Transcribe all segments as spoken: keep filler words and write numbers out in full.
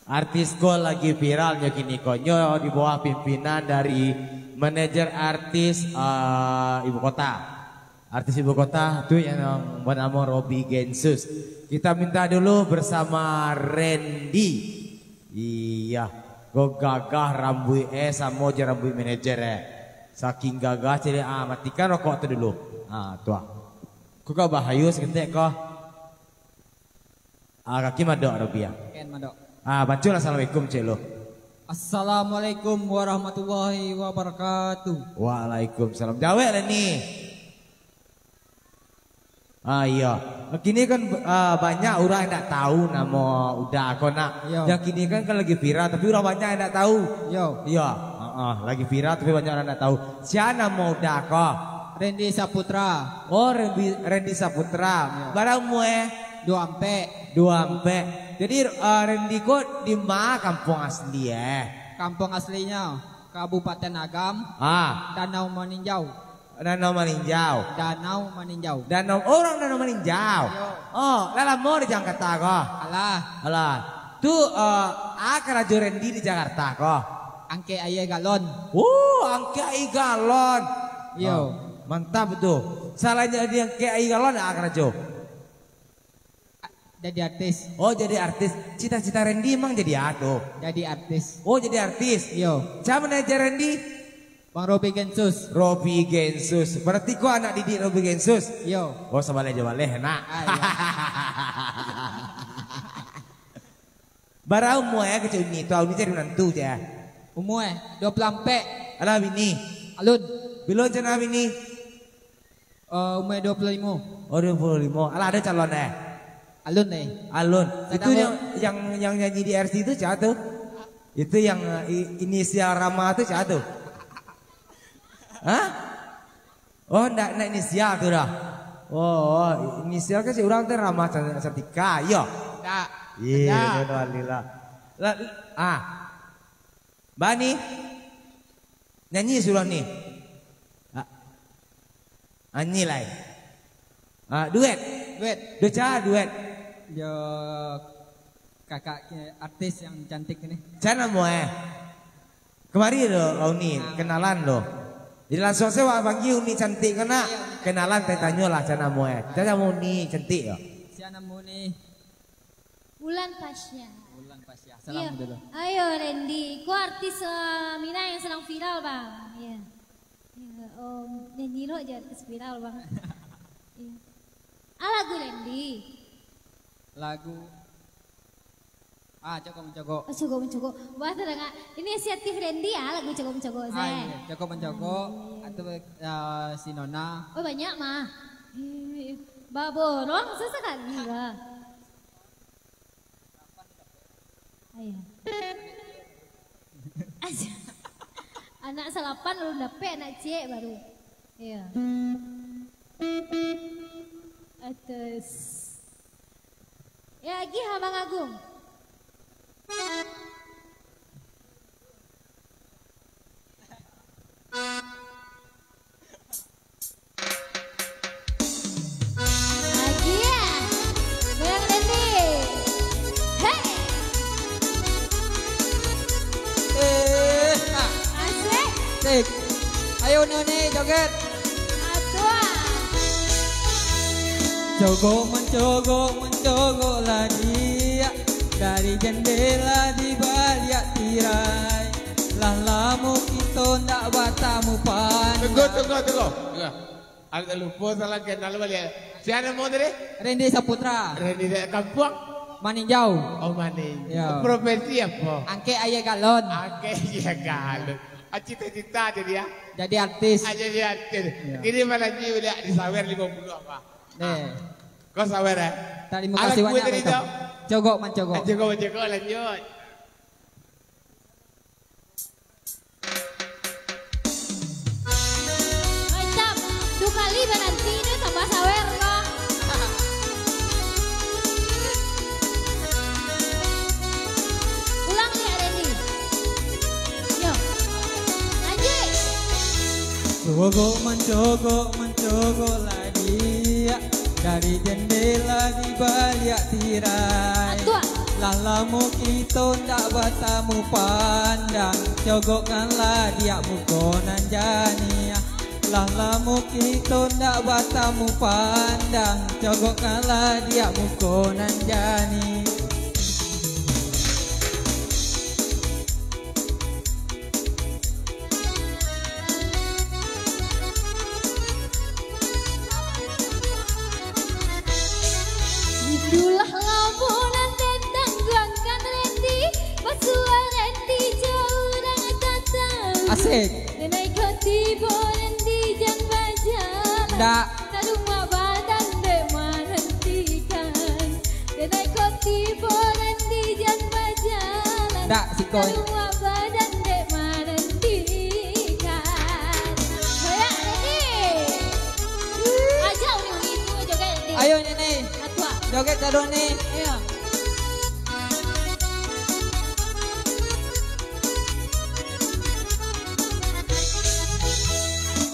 Artis ko lagi viral nyo kini ko. Nyo di bawah pimpinan dari manajer artis, eh, ibu kota. Artis ibu kota tu yang bernamo Robi Gensus. Kita minta dulu bersama Randy. Iya, ko gagah rambuik eh samo je rambuik manajer eh. Saking gagah cili, ah, matikan rokok tu dulu. Ah, tu ah. Ko gak bahayo saketek ko. Ah, kaki madok, Robi, ah. Ken madok. Ah, bacolah assalamualaikum, cek lo. Assalamualaikum warahmatullahi wabarakatuh. Waalaikumsalam. Jawek lah ni. Ah, iya. Kini kan, ah, banyak urang yang ndak tahu namo Uda ko nak. Iya. Yang kini kan, kan lagi viral, tapi urang banyak yang ndak tahu. Iya. Iya. Heeh, lagi viral tapi banyak urang ndak tahu. Sia namo Uda ko? Randy Saputra. Oh, Randy, Randy Saputra. Iya. Bara umua eh? Dua ampek. Dua ampek. Jadi, ah, Randy ko di ma kampuang asli eh? Kampuang aslinyo Kabupaten Agam, Ah. Danau Maninjau. Danau Maninjau. Danau Maninjau. Danau, orang Danau Maninjau. Yo. Oh, lah lamo di Jakarta ko? Alah. Alah. Tu, eh, a karajo Randy di Jakarta ko? Angkek aia galon. Oh, angkek aia galon. Yo. Oh, mantap tu. Salain di angkek aia galon, a karajo? Jadi artis. Oh, jadi artis. Cita-cita Randy emang jadi a tu? Jadi artis. Oh, jadi artis. Iyo. Sia manajer Randy? Bang Robi Gensus. Robi Gensus. Berarti ko anak didik Robi Gensus? Iyo. Oh, sabaleh jo baleh, nak. Ah, iyo. Bara umua eh kecek Uni tu, Uni cari manantu je. Umua eh, dua puluah ampek. Alah, bini? Alun. Bilo cana bini? Eh, umua dua puluah limo. Oh, dua puluah limo. Alah, ado calon eh? Alun eh. Alun. Itu yang, yang, yang nyanyi di R C itu sia tu? Itu yang, eh, i-, inisial Rama tu sia tu? Hah? Oh, ndak, ndak inisial tu doh. Oh, oh, inisial kan si urang teh Rama Can-, Cantika, iyo. Ndak. Iyo, ndak. Lah, ah. Bani. Nyanyi surang ni. Ah. Nyanyi lai. Ah, duet. Duet. Duet, ca, duet. Yo, kakak ki-, artis yang cantik ini. Ca namo eh? Kamari lo, Uni, kenalan lo. Jadi langsung saja wak panggil Uni cantik ko nak. Kenalan, tanyo lah, ca namo eh? Ca namo Uni cantik yo? Sia namo Uni? Wulan Pasya. Wulan Pasya. Salam dulu. Ayo, Randy. Ko artis, eh, Minang yang sedang viral, Bang. Iya. Iya, oh, nyanyi lo aja artis viral, Bang. Iya. Ah, lagu Randy. Lagu Ah, Cogok Mencogok. Oh, Cogok Mencogok. Wah, tadanga. Inisiatif Randy ya, lagu Cogok Mencogok, Ah, Zek. Iya, Cogok Mencogok. Ah, iya. Atau, eh, si Nona. Oh, banyak mah. Iya, iya. Baborong, susah kali lah. Ayo. Aja. Anak salapan alun dapek, anak ciek baru. Iya. Atas. Ya, lagi ha, Bang Agung. Lagi ya. Goyang Randy. Hei. Eh, ah. Asik. Sik. Ayo, Noni, joget. Atua. Cogok mancogok, mancogok lah dia. Dari jendela di baliak tirai. Lah lamo kito ndak batamu, pandai. Tunggu, tunggu, tunggu. Tunggu. Agak lupo, salah kenal baliak. Sia namo tadi? Randy Saputra. Randy dari kampuang? Maninjau. Oh, Maninjau. Ya. Profesi apo? Angkek aia galon. Angkek aia galon. Ah, cita-cita jadi, ah? Jadi artis. Ah, jadi artis. Ya. Kini malam ni buliah disawer limo puluah apa? Deh. Ah. Ko sawer, eh? Tarimo kasih banyak, tadi Bang. Cogok mancogok. Ah, cogok mancogok, lanjut. Mantap. Duo kali baranti tu tambah sawer ko. Ulang liak, Randy. Yo. Lanjut. Cogok mancogok, mancogok lah dia. Dari jendela di baliak tirai. Atua. Lah lamo kito ndak batamu pandang, cogokkanlah diak muko nan janiah. Lah lamo kito ndak batamu pandang, cogokkanlah diak muko nan janiah. Rindulah lamo nan datang, guangkan Randy, basuo Randy jo urang tatanggo. Asik. Denai kok tibo Randy jan bajalan. Ndak. Tarumak badan dek manantikan. Denai kok tibo Randy jan bajalan. Ndak, siko. Tarumak badan dek manantikan. Goyak, Randy. Ajak unik-unik tu joget, Randy. Ayo, Nini. Atua. Joget taruih, Ni. Ayo.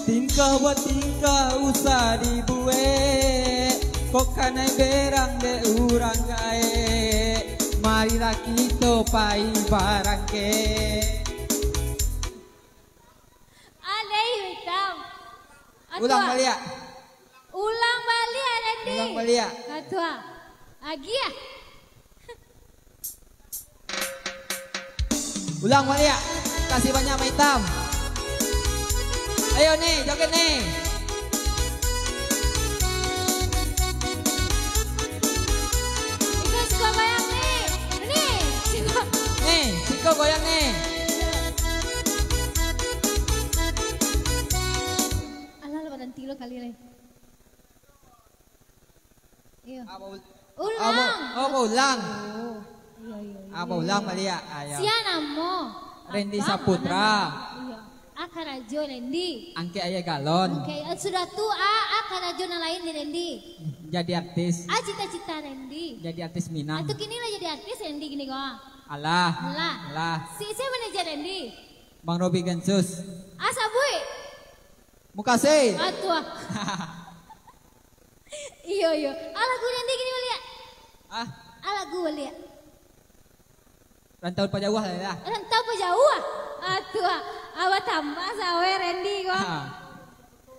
Tingkah batingkah usah dibuek, kok kanai berang dek urang gaek, marilah kito pai barangkek. Alai hitam. Ulang baliak. Ulang baliak, Randy. Ulang baliak. Atua. Agiah. Ulang baliak. Kasih banyak, Mak Itam. Ayo, Ni, joget, Ni. Iko siko goyang, Ni. Ni, siko. Ni, siko goyang, Ni. Alah, lah, baranti lo kali lai. Iyo. Apa ul-, ulang. Apa, apa ulang? Oh, iyo, iyo, iyo. Apa ulang baliak? Ayo. Sia namo? Randy Saputra. Iyo. A karajo Randy. Angkek aia galon. Oke, eh, sudah tu, a, a karajo nan lain di Randy. Jadi artis. A cita-cita Randy. Jadi artis Minang. Atau kini lah jadi artis Randy kini ko. Alah. Alah. Alah. Si, sia manajer Randy? Bang Robi Gensus. A sabuik. Mukasih. Atua. Iyo, iyo. A lagu Randy kini baliak. Ah? A lagu baliak. Rantau Pajauah lah, lah. Rantau Pajauah. Atua. A batambah sawer Randy ko. Ha.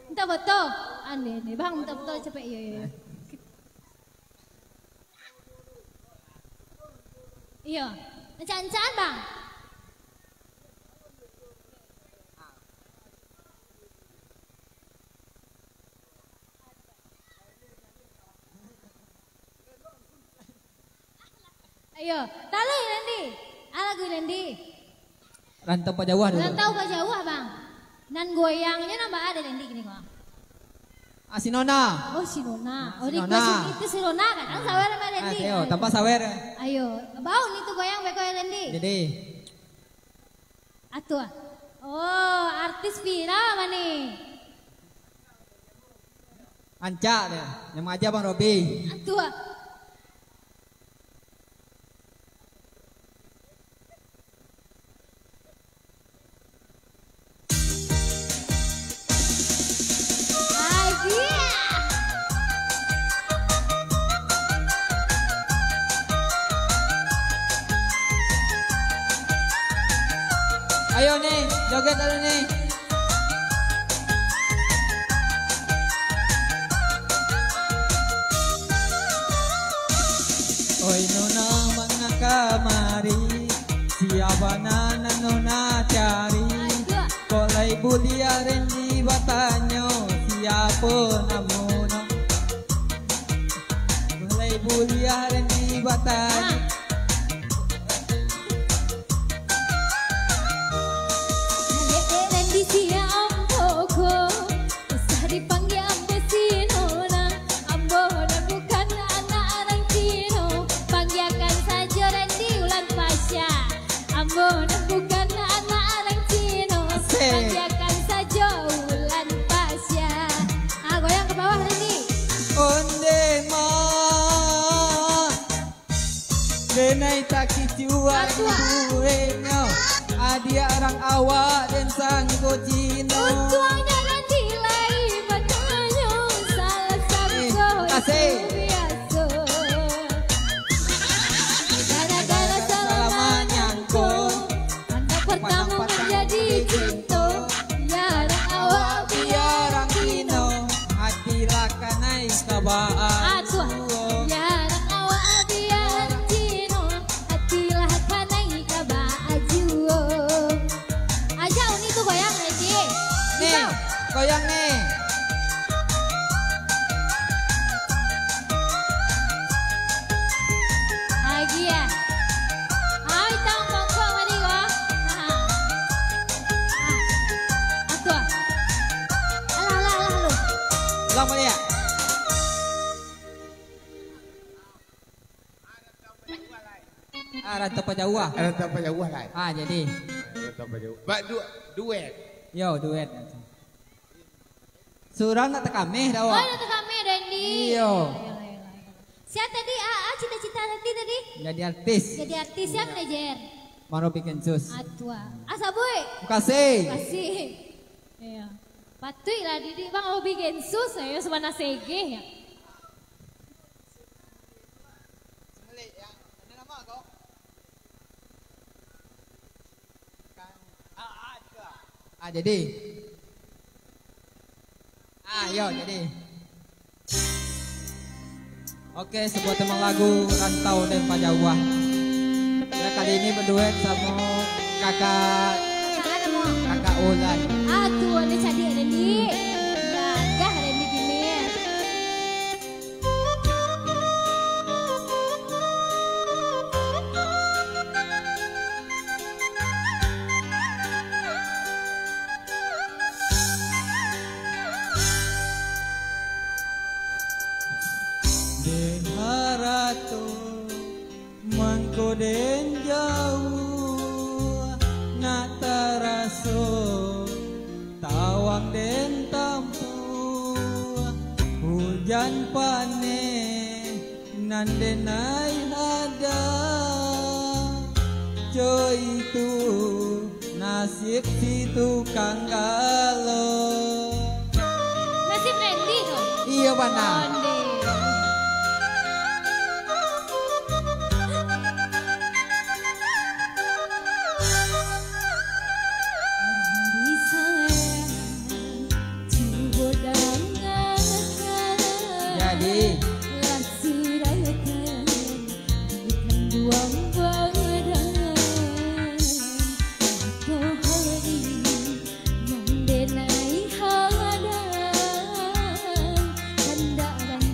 Minta foto. Ande, ande. Bang, minta foto capek. Iyo, iyo, iyo. Iyo. Rancak-rancak, Bang. Ayo, talui Randy. A lagu Randy. Rantau Pajauah dulu. Rantau Pajauah, Bang. Nan goyangnyo nan baa dek Randy kini ko. Ah, si Nona. Oh, si Nona. Ah, oh, si Nona. Itu si Nona kan? Ah. Sawer sama Randy. Ah, ayo, tambah sawer. Ayo, bau ni tu goyang beko Randy. Jadi. Atua. Oh, artis viral mah ni. Rancak deh. Yang mangaja Bang Robi. Atua. Ayo ni, joget dulu ni. Oi nona, manga kamari? Sia bana nan nona cari? Kok lai buliah Randy batanyo, siapo namono? Kok lai buliah Randy batanyo. Dek Randy sia ambo ko, usah dipanggia ambo si nona. Ambo nan bukan anak urang Cino, panggiakan sajo Randy Ulan Pasha. Ambo nan bukan anak urang Cino, asik, panggiakan sajo Ulan Pasha. Ah, goyang ka bawah, Randy. Onde ma. Denai takicuak. Aduh. Ibuenyo, adiak urang awak den sangko Cino. Untuangnyo Randy lai batanyo, salah sangko itu biaso. Eh, makasih. Darah Rantau Pajauah. Rantau Pajauah lah. Ah, jadi. Rantau Pajauah. Bak du-, duet. Yo, duet. Surang nak takameh dah, Oh, awak? Nak takameh, Randy. Iyo. Iyo, iyo, iyo. Sia tadi, ah, ah, cita-cita Randy tadi? Jadi artis. Jadi artis, sia manajer? Mano bikin sus. Atua. Asa, Boy. Makasih. Makasih. Iyo. Patuik lah, Didik, Bang, hobi gensus, yo, sabana segeh, yo. Ah, jadi. Ah, yo, jadi. Oke, sebuah tembang lagu Rantau dan Pajauah. Ya, kali ini berduet samo kakak, kakak Olan. Aduh, ada cadiak Randy. Gagah Randy gini. Dek harato mangko den jauah, nak taraso tawang den tampuah, hujan paneh nan den ai hadang, co itu nasib si tukang galo. Nasib Randy tu? Iyo, bana. Onde. Cubo dangakan. Jadi. Lah suraikan, bukan buang badan. Apo hari nan den ai hadang, kandak lah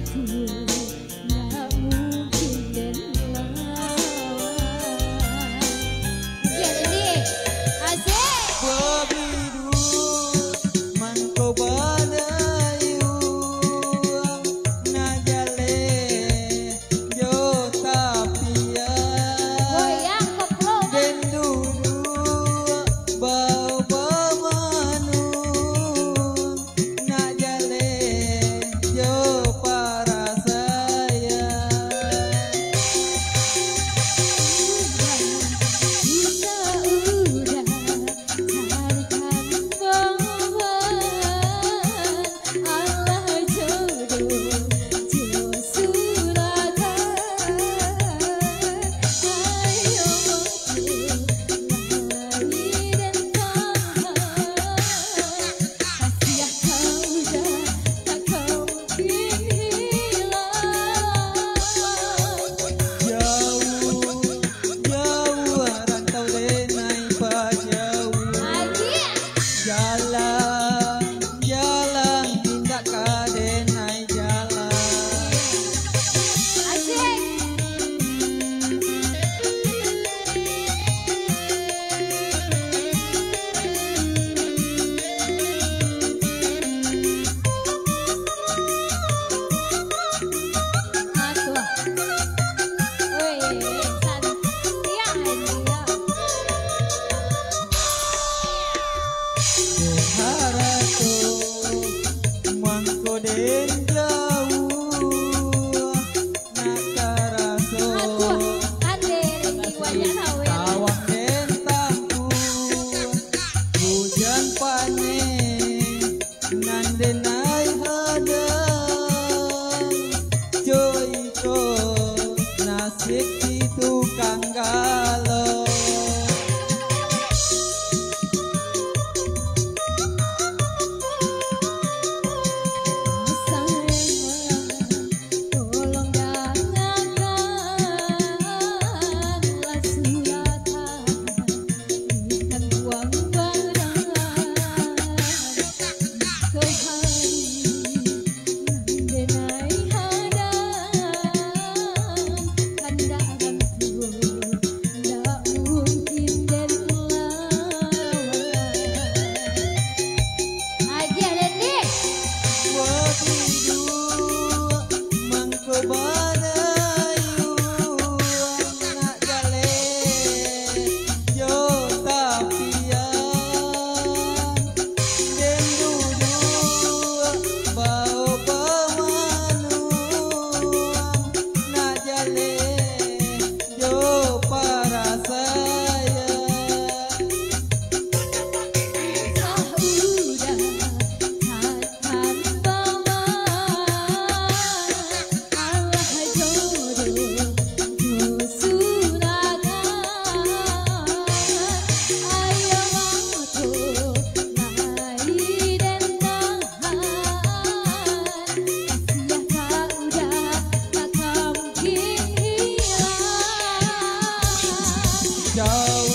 Jauah,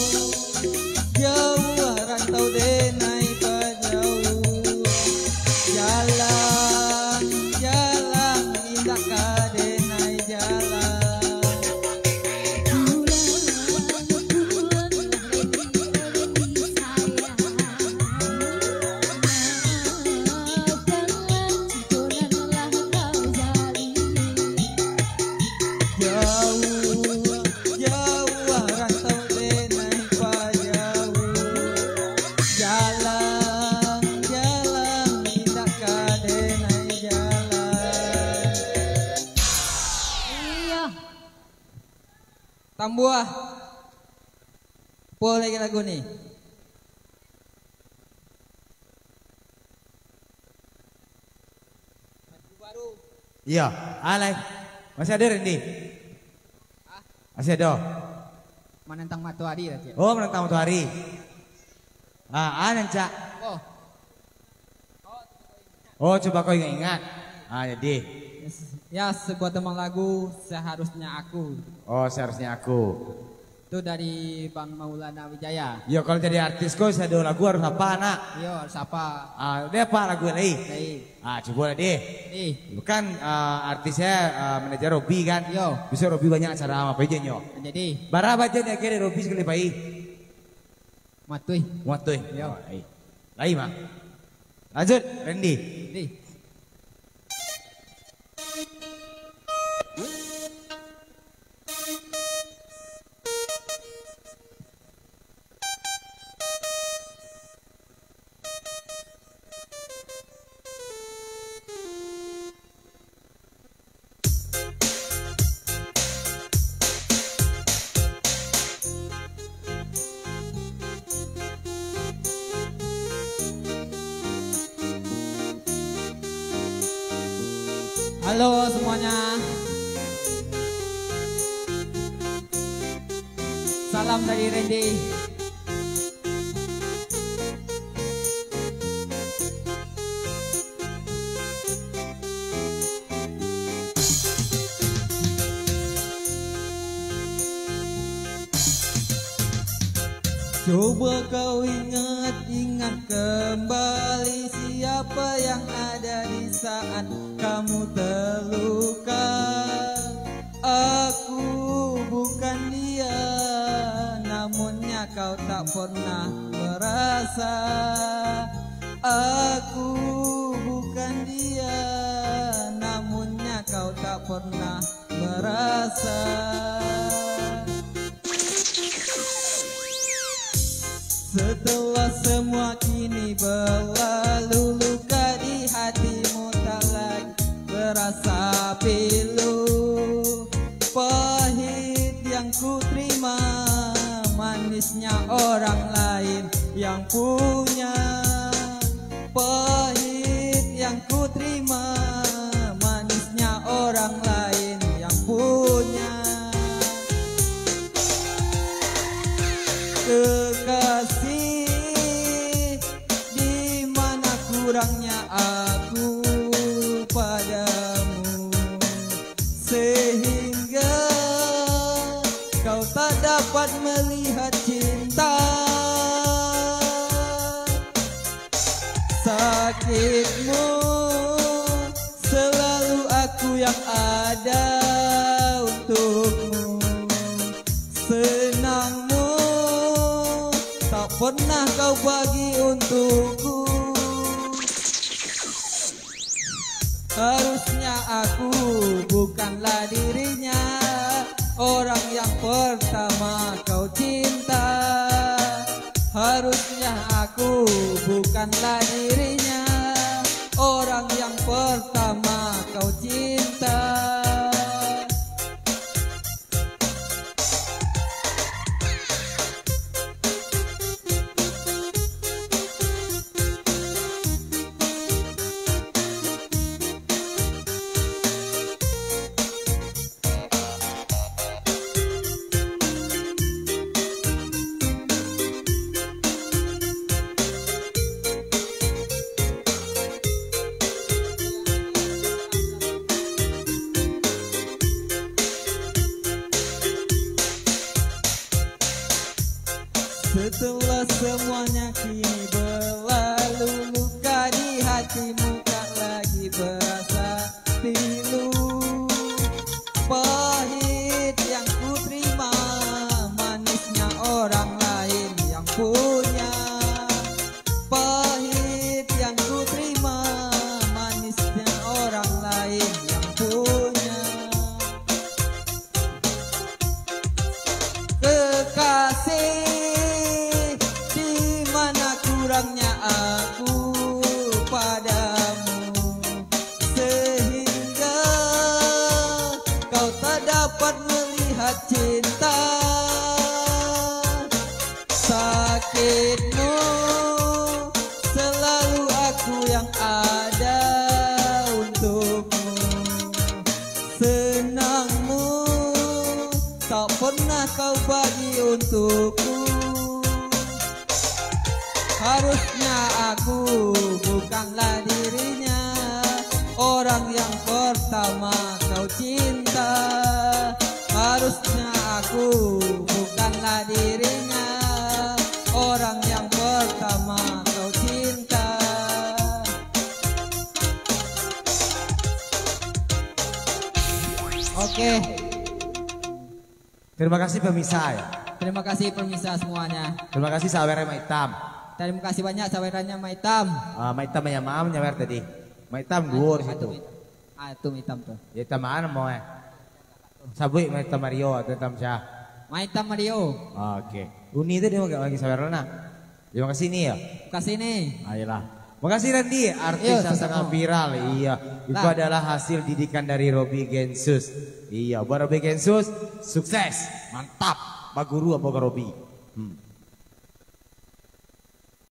jauah rantau denai pajauah. Jalang, jalang indak ka denai jalang. Jauah, jauah rantau denai pajauah. Jalang, jalang indak ka denai jalang. Iyo. Tambuah. Apo lagi lagu ni? Iyo, alai. Masih ado, Randy? Masih ado? Manantang matoari lah, Cik. Oh, Manantang Matoari. Ah, ah, nan, Cak. Oh. Oh, cubo kau ingat-ingat. Ah, jadi. Ya, sebuah tembang lagu Seharusnya Aku. Oh, Seharusnya Aku. Itu dari Bang Maulana Wijaya. Yo, kalau jadi artis ko, sado lagu harus apa, nak? Yo, harus apa? Ah, dia apa lagu lagi? Lagi. Ah, cubo lah deh. Eh. Bukan, ah, artisnya, ah, manajer Robi kan? Yo. Bisa Robi banyak acara apa aja nyo. Jadi. Bara baca ni akhirnya Robi sekali pai. Matuih. Matuih. Yo. Oh, eh. Lain mah. Lanjut, Randy. Randy. Halo semuanya. Salam dari Randy. Coba kau ingat-ingat kembali siapa yang ada di saat kamu terluka. Aku bukan dia, namunnya kau tak pernah merasa. Aku bukan dia, namunnya kau tak pernah merasa. Setelah semua kini berlalu, luka di hatimu tak lagi berasa pilu. Pahit yang ku terima, manisnya orang lain yang punya. Pahit yang ku terima, manisnya orang lain yang punya. Kekasih, di mana kurangnya aku padamu, sehingga kau tak dapat melihat cinta. Sakitmu selalu aku yang ada untukmu. Senangmu tak pernah kau bagi untukku. Harusnya aku bukanlah dirinya, orang yang pertama kau cinta. Harusnya aku bukanlah dirinya, orang yang pertama kau cinta. Setelah semuanya kini berlalu, luka di hatimu tak lagi berasa pilu. Pahit yang ku terima, manisnya orang lain yang punya. Pahit yang ku terima, manisnya orang lain yang punya. Kekasih, di mana kurangnya aku padamu, sehingga kau tak dapat melihat cinta. Sakitmu, selalu aku yang ada untukmu. Senangmu, tak pernah kau bagi untukku. Harusnya aku bukanlah dirinya, orang yang pertama kau cinta. Harusnya aku bukanlah dirinya, orang yang pertama kau cinta. Oke. Terima kasih pemirsa ya. Terima kasih pemirsa semuanya. Terima kasih sawer Mak Itam. Terima kasih banyak sawerannya Mak Itam. Ah, Mak Itam yang mana nyawer tadi? Mak Itam duo di situ. Ah, itu Mak Itam tuh. Ya, Itam mana mau eh? Sabuik Mak Itam Mario atau Itam Syah? Mak Itam Mario. Oke. Uni tadi mau lagi sawer nak? Terima kasih Ni ya. Terima kasih Ni. Ayolah. Makasih Randi, artis Iyo, yang tengah sama-sama. viral. Iya, itu Lah. adalah hasil didikan dari Robi Gensus. Iya, buat Robi Gensus, sukses, mantap, baguru apa ke Robi. Hmm.